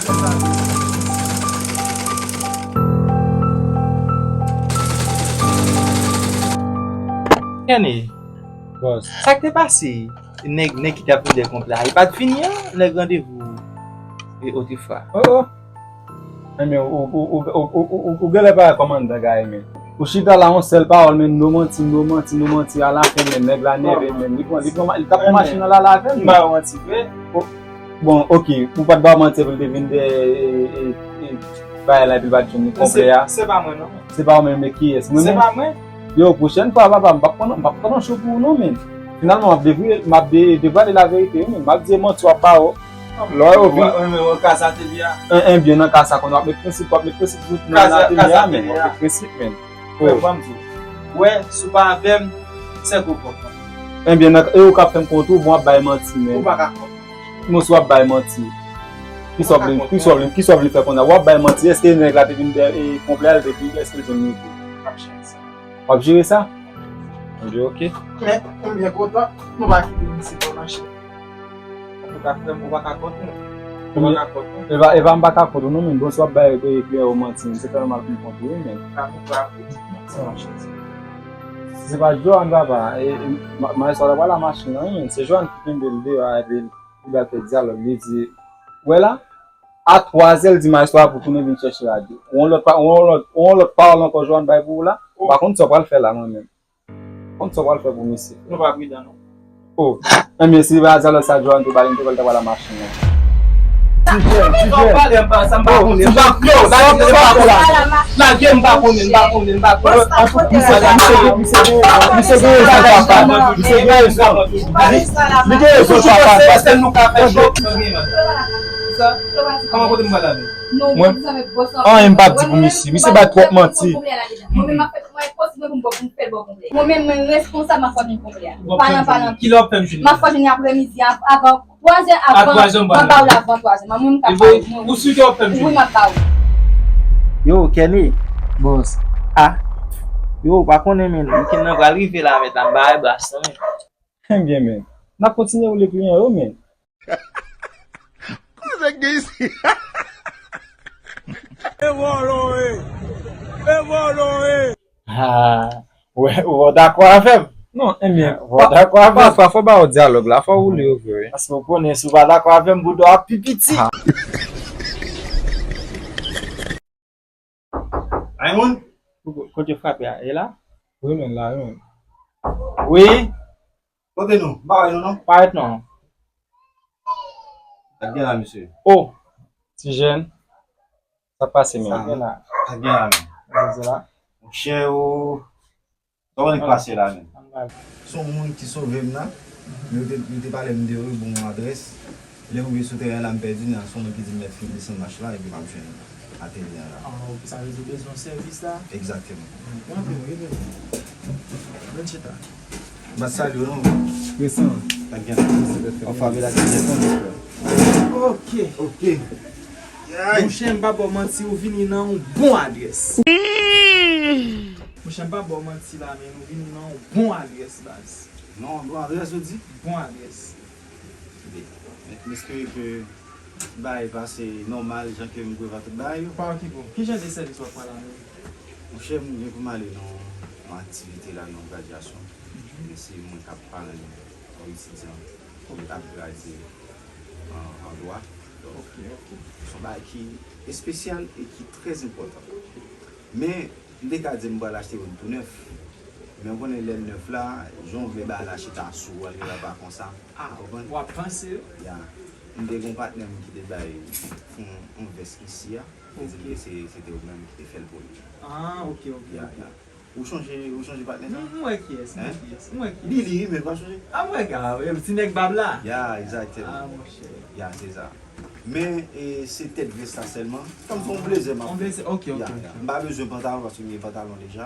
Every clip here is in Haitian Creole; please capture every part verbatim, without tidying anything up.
Kenny, bòs, sa k te pase? Nèg, nèg ki t ap vin dèyè konplè a, li pa t vini an, nèg randevou e otrefwa. Oh, oh. Enben, ou, ou, ou genlè pa wè kòmandan Gaye, men. Ou chita la, yon sèl pawòl, men, no manti, no manti, no manti, alafen, men, nèg la nève, men. Li pran, li pran, li t ap pran machin nan la, la avè l, men. M pa manti vre. Bon, ok, ou pa t ba w manti pou l te vin de, e, e, e, bagay la, epi l pa t jwenn li konplè a. Se pa mwen, non. Se pa w menm, men kiyès? Mwen menm? Se pa mwen. Yo, pwochèn fwa, papa, m p ap pran, m p ap pran nan cho pou ou, non, men. Finalman, m ap devwale, m ap de-, devwale laverite, wi, men. M ap di e manti w ap ba yo. Lè yo vin. Wè, wè, men, wè, ka sa te li a. En, en, byen, nan ka sa, konnen w ap met prensip, w ap met prensip nan latè a, men. W ap met prensip, men. Wè, ban m di w. Wè, si w pa avè m, sèk ou pran. Enben, nan, e ou k ap fè m kont ou, bon, w ap bay manti, men. Ou pa ka kont. Mwen, si w ap bay manti. Kisa w vle, kisa w vle, kisa w vle fè kounye a? W ap bay manti, èske nèg la te vin dèyè, e, konplè a, l te vin, èske l jwenn li tou? M ap jere sa. W ap jere sa? Enben, ok. Men, m byen kontan, nou pa kite misye pran machin. Ou ka fè m, ou pa ka kont mwen. Ou pa ka kont mwen. E pa, e pa m pa ka kont ou non, men bon, si w ap bay, e, kliyè yo manti, men se fè m al konprann ou, wi, men. Ka konprann ou, se yon chans. Se pa Johan, papa, e, e, ma-, majistra la pa la machin nan, wi, men se Johan ki kenbe l deyò a, epi li ba l fè dyalòg, li di, wè la, a twazè, l di majistra pou tounen vin chèche radyo. Yon lòt pa-, yon lòt, yon lòt pawòl ankò Johan bay pou ou la, ou pa konn sa w pral fè la, mwen menm. Konn sa w pral fè pou misye. Nou pa pridan, non. Oh, enben, si pa dyalòg sa Johan te ba li, m te kwè l ta pral la machin nan. Ti jèn, ti jèn. Lage m pa konnen, m pa konnen, m pa konnen, m pa konnen. Misye gen, misye gen, misye gen rezon, papa. Misye gen rezon. Li, li gen rezon, papa. Mwen, anyen m p ap di pou misye. Misye bay twòp manti. Mwen menm, mwen responsab, m ap fè konplè a. Palan, palan. Ki lè w ap fè m jwenn li? M ap fè jwenn li aprèmidi, av-, avan twazè, avan, m ap ba w l avan twazè. Mwen menm m ka ba w. Ou si ke w ap fè m jwenn li? Wi, m ap ba w. Yo, Kenny. Bòs. Ah. Yo, ou pa konnen, men, weekend nan pral rive la, men, m ba w bras, non, men. Ebyen, men. N ap kontinye woule kliyan yo, men. Kote nèg gen isi? E vòlò e! E vòlò e! Ah, wè, ou dakò avè m? Non, enben, ou dakò avè m? Pafwa, fò ba yo dyalòg la, fò woule yo vre, wi. Paske ou konnen, si w pa dakò avè m, bouda w ap pi piti. Ah. Raymond? Ko-, kote frape a? E la? Wi, men la, wi, men. Wi? Kote nou? M pa wè nou, non. Parèt non. Sa k gen la, mesye? Oh, ti jèn. Sa k pase, men? Sa k gen la? Sa k gen la, men? Sa k gen la? Monchè, ou Sa w konnen k pase la menm? Se yon moun ki sove m nan. Yo te, yo te pale m de ou, yo ban m yon adrès. Lè m rive sou teren an la, m pèdi nan, se yon moun ki di m mèt fin desann mach la, epi m ap jwenn atelye an la. Ah, ok, sa vle di w bezwen yon sèvis la? Egzakteman. Bon, anpil, bon, anpil. Bòn chita. M pa salye w non. Presan. Pa gen. Anfòm la, ti jèn. Ok. Ok. Monchè, m pa ba w manti, ou vini nan yon bon adrès. Monchè, m pa ba w manti la, men ou vini nan yon bon adrès, baz. Nan yon bon adrès, ou di? Bon adrès. Byen. M espere ke bagay pase nòmal, jan ke m prevwa tout bagay yo. Pa okipe w. Ki jan de sèvis w ap pran la menm? Monchè, m gen pou m ale nan yon aktivite la, nan yon gradyasyon. Men se mwen k ap parenn yon etidyan ki ap gradye an, an dwa. Donk, se yon bagay ki espesyal e ki trè enpòtan. Men, m te ka di m pral achte youn tou nèf. Men w konnen lè nèf la, jan w vle bagay la chita sou ou, al gen lè pa konsa. Ah, w konprann? W ap panse. Ya. M te gen yon patnè m ki te bay fon yon vès isi a. Li di m ke se, se te ou menm ki te fè l pou li. Ah, ok, ok, ok. Ou chonje, ou chonje patnè sa? M, m wè kiyès, m wè kiyès, m wè kiyès. Li, li, men pa chonje. Ah, m wè, ah, ti nèg bab la. Ya, egzakteman. Ah, monchè. Ya, se sa. Men, e, se tèt vès la sèlman. Kòm se yon blezè m ap fè. Yon blezè, ok, ok, ok. M pa bezwen pantalon paske m gen pantalon deja.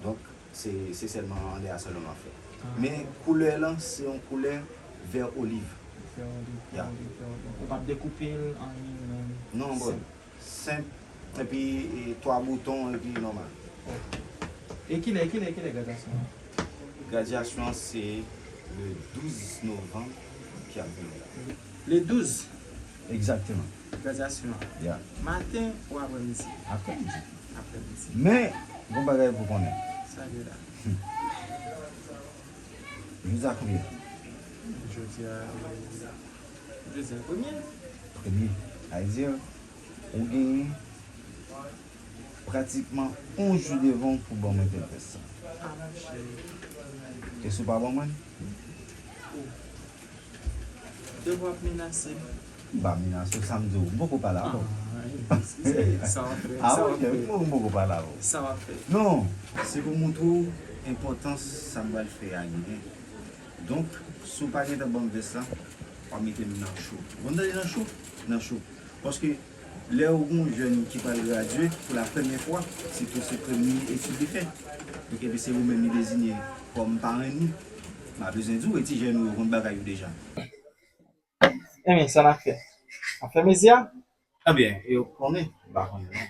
Donk, se, se sèlman anlè a sèlman m ap fè. Ah. Men koulè lan, se yon koulè vè oliv. Vè oliv, vè oliv, vè oliv. Ou p ap dekoupe l, anyen, menm. Non, bro. Senp. Epi, e, twa bouton, epi nòmal. Ok. E kilè, kilè, kilè gradyasyon an? Gradyasyon an se le douz novanm ki ap vini la. Le douz? Egzakteman. Gradyasyon an. Ya. Maten ou aprèmidi? Aprèmidi. Aprèmidi. Men, gon bagay pou konnen. Sa gen la? Jodi a konbyen? Jodi a, jodi a premye. Premye. Sa vle di, ou genyen pratikman yon jou devan w pou ban mwen tèt vès sa. Ah, monchè. E si w pa ban mwen l? Depi w ap menase m. M pa menase w, sa m di w, m poko pale avè w. Ah, eskize, sa w ap fè, ah, sa w ap fè. M poko pale avè w. Sa w ap fè. Non, se pou montre w enpòtans sa m pral fè a genyen. Donk, si w pa gentan ban m vès la, w ap mete m nan cho. Ou konn tande nan cho? Nan cho. Paske lè ou gon jèn ki pral gradye pou la premyè fwa, sitou se premye etid li fè. Donk, epi se ou menm li deziye kòm parenn li. M pa bezwen di w, e ti jèn ou yo konn bagay yo deja. Enben, sa n ap fè? N ap fè mezi a? Ebyen, yo konnen, m pa konnen non.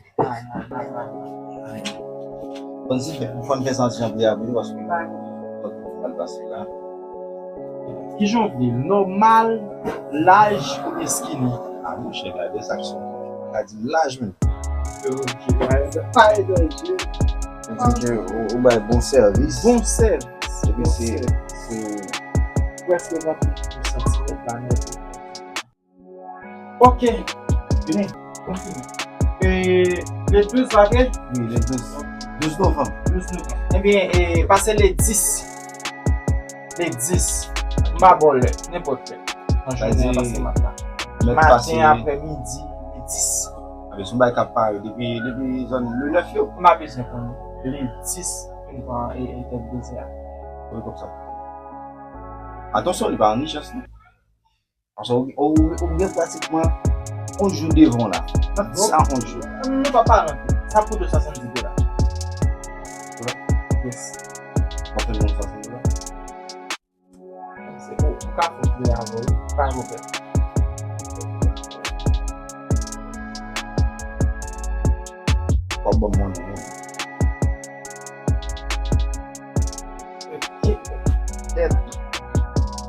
Bon, si fè, fò n fè santi jan pou y ap vini, paske mal pase la. Kijan w vle l? Nòmal, laj oubyen skinny? Ah, monchè, gade sa k sou. Ka di m laj, menm. Ok, pa gen danje. Ou di ke ou, ou bay bon sèvis. Bon sèvis. Epi se, se prèske nan tout santimèt la nèt. Ok. Vini. Konfime. E, le douz, pa vre? Wi, le douz. Douz novanm. Douz novanm. Ebyen, e, pase le dis. Le dis. M pa ba w lè, nenpòt lè. Nan jounen an, pase m ap la. Maten, aprèmidi, le dis. Anben, se yon bagay k ap pare depi, depi zòn le nèf yo. M pa bezwen konnen. Le dis, m pran, e, e, tèt dezè a. Wi, kòmsa. Atansyon, li pa an ijans, non. Paske ou, ou, ou gen pratikman yon jou devan w la. Nan dis a yon jou. Nou pa pale anpil. Sa pou de swasanndiz dola. Yes. W ap fè l pou swasanndiz dola? Se ou, ou ka fè yon priyè avè w, wi. Pa gen pwoblèm. W ap ban m monnen, wi.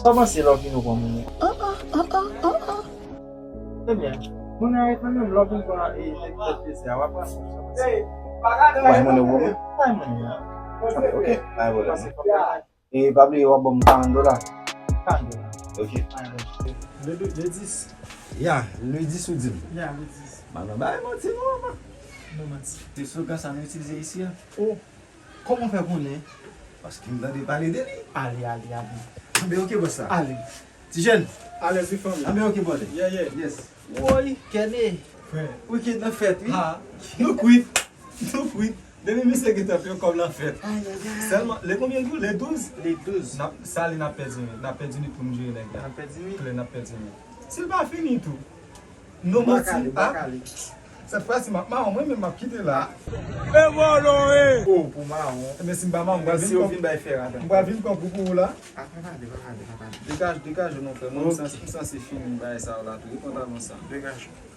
Kòmanse lè w vin ou pran monnen. An, an, an, an, an, an. Ebyen, monnen an ret menm, lè w vin pran, e, nèg tèt peze a, w ap pran sa. Bay monnen w ban mwen? Bay monnen an. Ok, bay monnen. E pa bliye, w ap ban m karant dola. Karant dola. Ok. Le, le, le dis. Ya, le dis ou di m. Ya, le dis. M ap nan bay manti non, papa. Nou manti. Se slogan sa nou itilize isi a. Oh. Kòman w fè konnen? Paske m tande pale de li. Ale, ale, ale. Anben, ok, bòs la. Ale. Ti jèn. Alèz, wi, fanmi. Anben, ok, brother. Yeah, yeah. Yes. Woy, Kenny. Frè. Wicked nan fèt, wi. Ha. Nou kwit. Nou kwit. Depi misye gentan fè kòb nan fèt. Ay, ay, ay. Sèlman, le konbyen jou? Le douz? Le douz. N ap, sa li n ap pèdi nwit. N ap pèdi nwit pou nou jere nèg la. N ap pèdi nwit? Klè, n ap pèdi nwit. Si l pa fini tou. Nou manti. M pa kale, m pa kale. Sèt fwa si m ap mawon, mwen menm m ap kite la. E vòlò e! Oh, pou mawon. Ebyen, si m pa mawon, m pral vin pran, m pral vin pran kou pou ou la. Ah, pa pale, pa pale, pa pale. Degaje, degaje w non, frè. Mwen, m sanse, m sanse fini bagay sa yo la tou. Wi, pantalon sa. Degaje w.